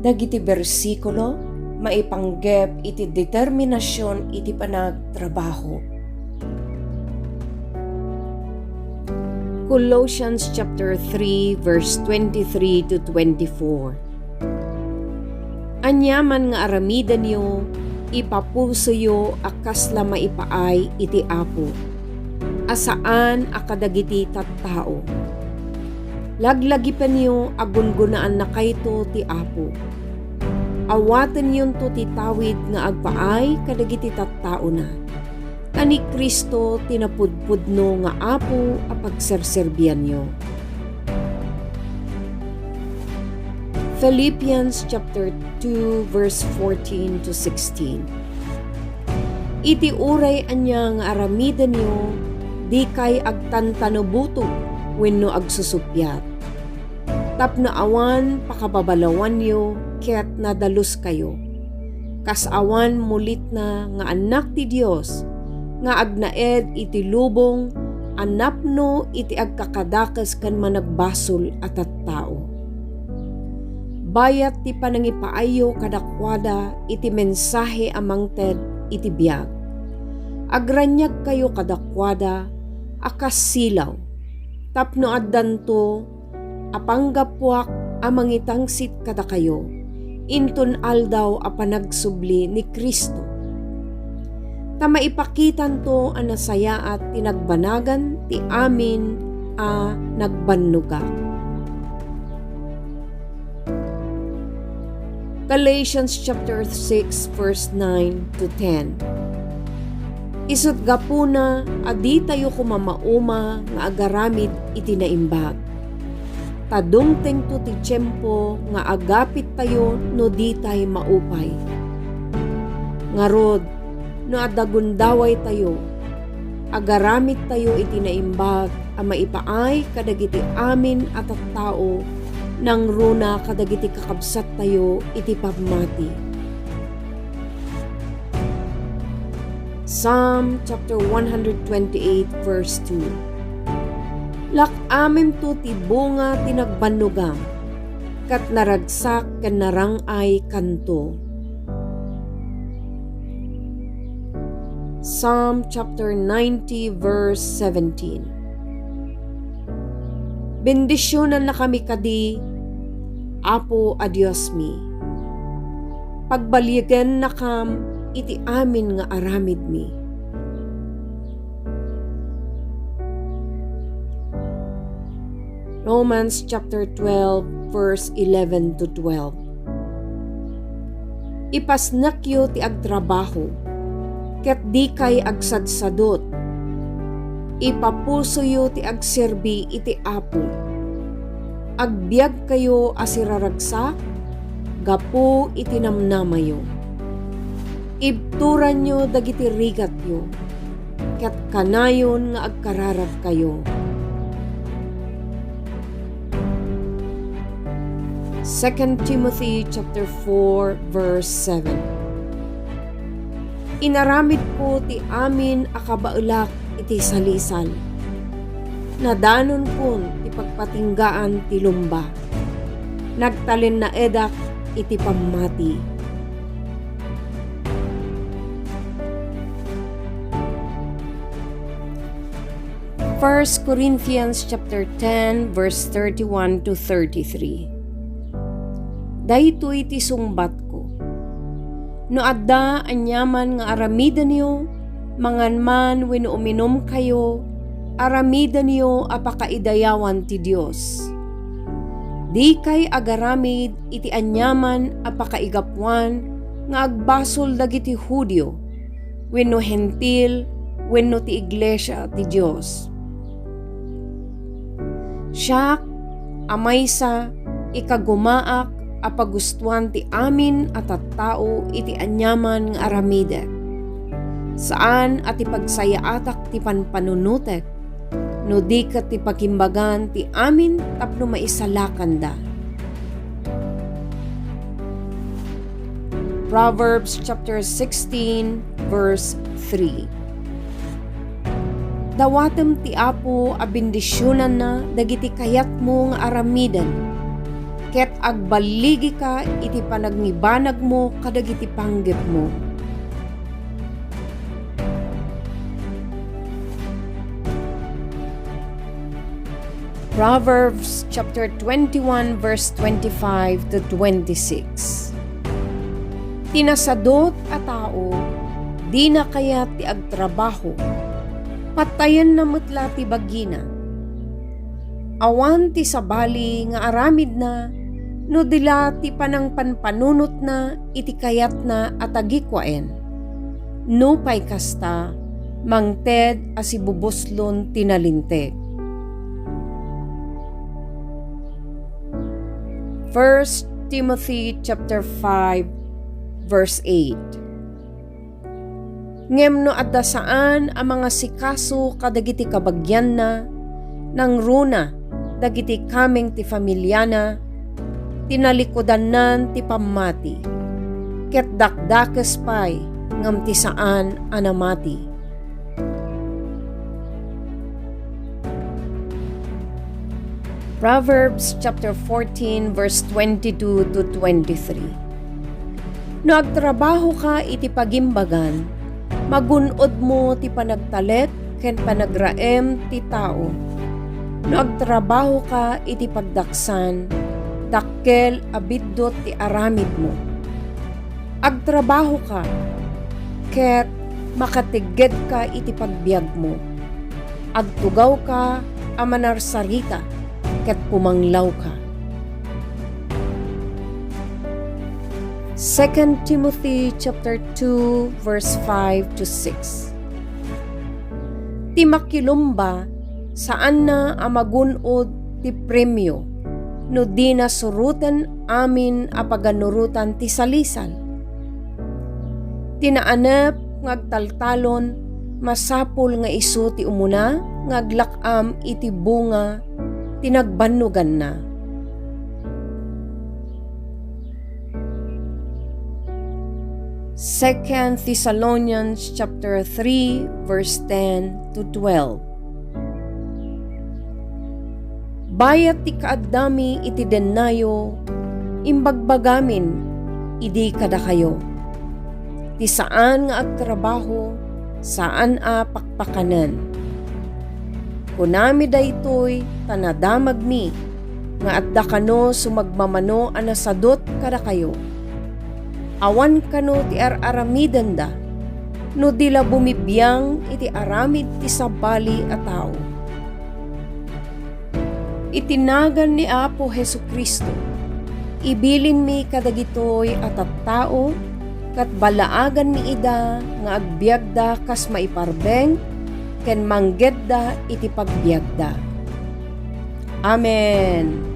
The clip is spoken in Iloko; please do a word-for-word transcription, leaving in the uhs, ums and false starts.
Dagiti bersikulo maipanggep iti determinasion iti panagtrabaho. Colossians chapter three, verse twenty-three to twenty-four. Aniaman nga aramidenyo, ipapusoyo a kasla maipaay iti Apo, a saan a kadagiti tattao. Laglagipenyo a gungunaannakayto ti Apo. Awatenyonto ti tawid nga agpaay kadagiti tattaona, ta ni Cristo ti napudpudno nga Apo a pagserserbianyo. Philippians chapter two, verse fourteen to sixteen. Iti uray ania nga aramidenyo, dikay agtantanubutog wenno agsusuppiat, tapno awan pakababalawanyo ket nadaluskayo, kas awan mulitna nga annak ti Dios nga agnaed iti lubong a napno iti agkakadakes ken managbasol a tattao. Bayat ti panangipaayyo kadakuada iti mensahe a mangted iti biag. Agraniagkayo kadakuada a kas silaw, tapno addanto a panggapuak a mangitangsit kadakayo inton aldaw a panagsubli ni Cristo. Ta maipakitanto a nasayaat ti nagbanagan ti amin a nagbannogak. Galatians chapter six, verse nine to ten. Isut' gapuna a ditayo koma mauma nga agaramid iti naimbag. Ta dumtengto ti tiempo nga agapittayo no ditay maupay. Ngarud, no adda gundawaytayo, agaramidtayo iti naimbag a maipaay kadagiti amin a tattao nangruna kadagiti kakabsattayo iti pammati. Psalm chapter one hundred twenty-eight, verse two. Lak-amemto ti bunga ti nagbannogam, ket naragsak ken narang-ay kanto. Psalm chapter ninety, verse seventeen. Bendisionannakami kadi, Apo a Diosmi. Pagbaligennakam iti amin nga aramidmi. Romans chapter twelve, verse eleven to twelve. Ipasnekyo ti agtrabaho, ket dikay agsadsadut. Ipapusoyo ti agserbi iti Apo. Agbiagkayo a siraragsak gapu iti namnamayo. Ibturanyo dagiti rigatyo, ket kanayon nga agkararagkayo. Second Timothy chapter four, verse seven. Inaramidko ti amin a kabaelak iti salisal. Nadanonkon ti pagpatinggaan ti lumba. Nagtalennaedak iti pammati. First Corinthians chapter ten, verse thirty-one to thirty-three. Daytoy ti sungbatko. No adda aniaman nga aramidenyo, mangan man wenno uminumkayo, aramidenyo a pakaidayawan ti Dios. Dikay agaramid iti aniaman a pakaigapuan nga agbasol dagiti Judio wenno Hentil wenno ti iglesia ti Dios. Siak a maysa, ikagumaak a pagustuan ti amin a tattao iti aniaman nga aramidek. Saan a ti pagsayaatak ti panpanunotek, no di ket ti pakimbagan ti amin tapno maisalakanda. Proverbs chapter sixteen, verse three. Dawatem ti Apo a bendisionanna dagiti kayatmo nga aramiden, ket agballigika iti panagnibanagmo kadagiti panggepmo. Proverbs chapter twenty-one, verse twenty-five to twenty-six. Ti nasadut a tao, dina kayat ti agtrabaho. Patayenna met la ti bagina. Awan ti sabali nga aramidna no di la ti panangpanpanunotna iti kayatna a tagikuaen. Nupay kasta, mangted a sibubuslon ti nalinteg. First Timothy chapter five, verse eight. Ngem no adda saan a mangasikaso kadagiti kabagianna, nangruna dagiti kameng ti familiana, tinalikudannan ti pammati, ket dakdakes pay ngem ti saan a namati. Proverbs chapter fourteen, verse twenty-two to twenty-three. No agtrabahoka iti pagimbagan, magun-odmo ti panagtalek ken panagraem ti tao. No agtrabahoka iti pagdaksan, dakkel a biddut ti aramidmo. Agtrabahoka, ket makatiggedka iti pagbiagmo. Agtugawka a manarsarita, ket pumanglawka. Second Timothy chapter two, verse five to six. Ti makilumba, saanna a magun-od ti premio no dina suroten amin a paganurotan ti salisal. Ti naanep nga agtaltalon, masapul nga isu ti umuna nga aglak-am iti bunga ti nagbannoganna. Second Thessalonians chapter three, verse ten to twelve. Bayat ti kaaddami iti dennayo, imbagbagamin idi kadakayo. Ti saan nga agtrabaho, saan a pakpakanen. Kunami daytoy ta nadamagmi nga adda kano sumagmamano a nasadut kadakayo. Awan kano ti ar-aramidenda no di la bumibiang iti aramid ti sabali a tao. Iti nagan ni Apo Jesu-Cristo, ibilinmi kadagitoy a tattao ket ballaaganmi ida nga agbiagda kas maiparbeng ken manggedda iti pagbiagda. Amen.